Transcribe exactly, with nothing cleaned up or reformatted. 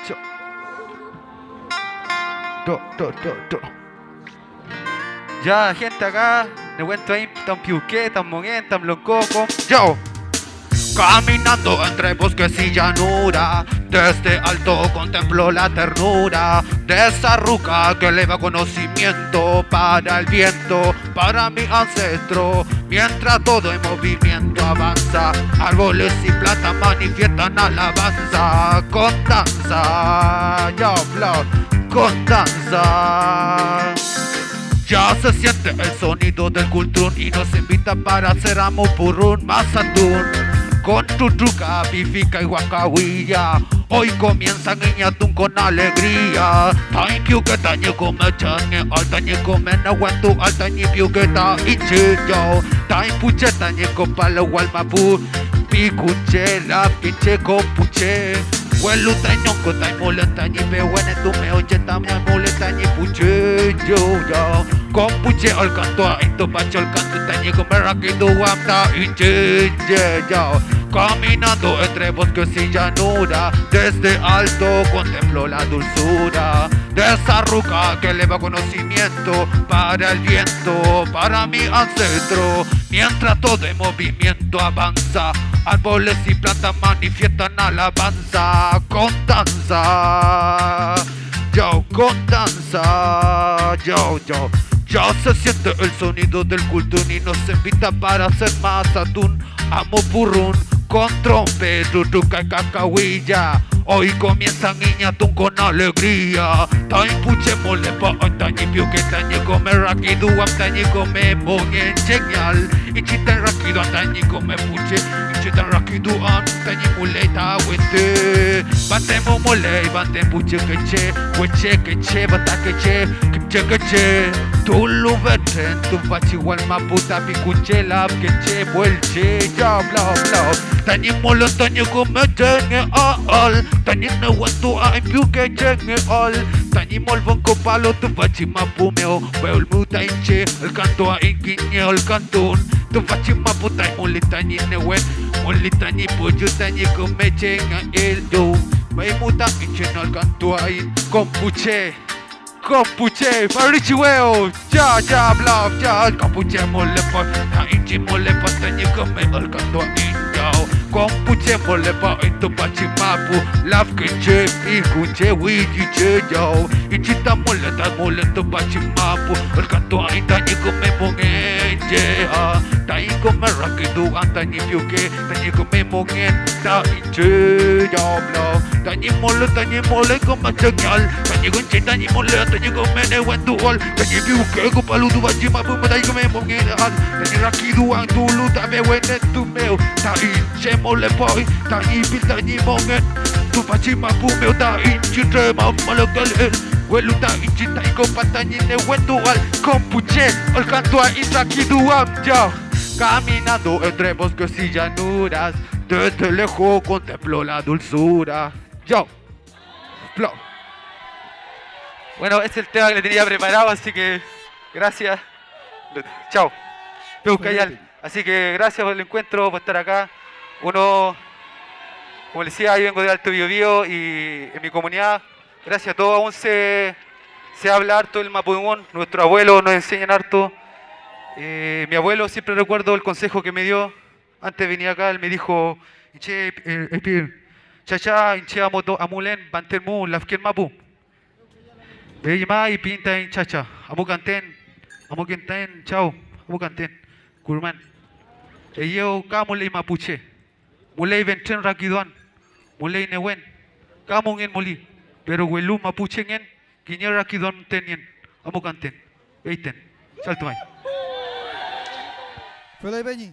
Cho. To, to, to, to. Ya, gente acá, newentu ahí tam piwke, tam mongen, tam longko, kom. Chao. Caminando entre bosques y llanura, desde alto contemplo la ternura de esa ruca que eleva conocimiento para el viento, para mi ancestro. Mientras todo en movimiento avanza, árboles y plantas manifiestan alabanza con danza. Yo, Flor, con danza. Ya se siente el sonido del cultrún y nos invita para hacer amupurrun, masatun, con tutruka, pifika y huacahuilla. Hoy comienza Ngiñatun con alegría. Taiñ piwke tañi küme chenngeael, tañi küme newentuael tañi piwke ta iñchiñ. Taiñ pu che tañi küpalewal mapu, pikunche, lafkenche, kom pu che. Welu taiñ ñongko taiñ mülen tañi pewenetun mew che tañi mülen tañi pu che, yo, yo. Kom pu che ülkantuaiñ tüfachi ülkantu tañi küme rakiduam ta iñchiñ, ye, yo. Caminando entre bosques y llanura, desde alto contemplo la dulzura de esa ruca que eleva conocimiento para el viento, para mi ancestro. Mientras todo en movimiento avanza, árboles y plantas manifiestan alabanza con danza. Yo, con danza, yo, yo. Ya se siente el sonido del cultrún y nos invita para hacer masatun, amupurrun, con trompe, tutruka, cacahuilla. Hoy comienza Ngiñatun con alegría. Taiñ pu che mülepaen tañi piwke tañi küme rakiduam tañi küme mongen chengeael. Iñchiñ taiñ rakiduam tañi küme pu che, iñchiñ taiñ rakiduam tañi müley ta wente. Fante mu müley, fante pu chekeche, wechekeche, fatakeche, kimchekeche. Tulu fentren tüfachi wall mapu ta pikunche, lafkenche, puelche, ya, bla, bla. Tañi mülen tañi küme chengeael, tañi newentuael piwke chengeael, tañi molfün küpalu tüfachi mapu mew, welu ta iñche ülkantuaiñ kiñe ülkantun. Tüfachi mapu ta müley tañi newen, müley tañi püllü tañi küme chengeael, yo. Fey mu ta iñche ülkantuaiñ kom pu che. Kom pu che, farichi wew, ya, ya, bla, ya, kom pu che mülepaen, ta iñche mülepaen tañi küme ülkantuaiñ, yaw. Kom pu che mülepaen tüfachi mapu, lafkenche, pikunche, wiyiche, yaw. Iñche ta mülen, ta mülen tüfachi mapu, ülkantuaiñ tañi küme mongen, ye, a, taiñ küme rakiduam tañi piwke, tañi küme mongen, ta iñche, yaw, bla. Tañi mülen, tañi mülen küme chengeael, tañi iñche tañi mülen, tañi küme newentuael, tañi piwke küpalu tüfachi mapu mew, tañi küme mongeael, tañi rakiduam tulu ta pewenetun mew, ta iñche mülepaen tañi pil tañi mongen tüfachi mapu mew, ta iñchiñ tremamülekeel, welu ta iñchiñ taiñ küpan tañi newentuael, kom pu che ülkantuaiñ rakiduam, yaw. Caminando entre bosques y llanuras, desde lejos contemplo la dulzura. Yo. Flo. Bueno, ese es el tema que le tenía preparado, así que gracias. Chao. Peus Cayal. Así que gracias por el encuentro, por estar acá. Uno, como les decía, yo vengo del Alto Biobío y en mi comunidad, gracias a todos, aún se, se habla harto el mapudungun. Nuestros abuelos nos enseñan harto. Eh, mi abuelo, siempre recuerdo el consejo que me dio. Antes venía acá, él me dijo, iñche, eh, epi, chacha, iñche amo to-, amulen, panten mu, lafken mapu. Fey may pin taiñ chacha, amukanten, amuken taiñ chaw, amukanten, kurman. Eyew ka müley mapuche, müley fentren rakiduam, müley newen, ka mongen müley, pero welu mapuchengen kiñe rakiduam müten nien, amukanten, feyten, chaltumay. Feley peñi.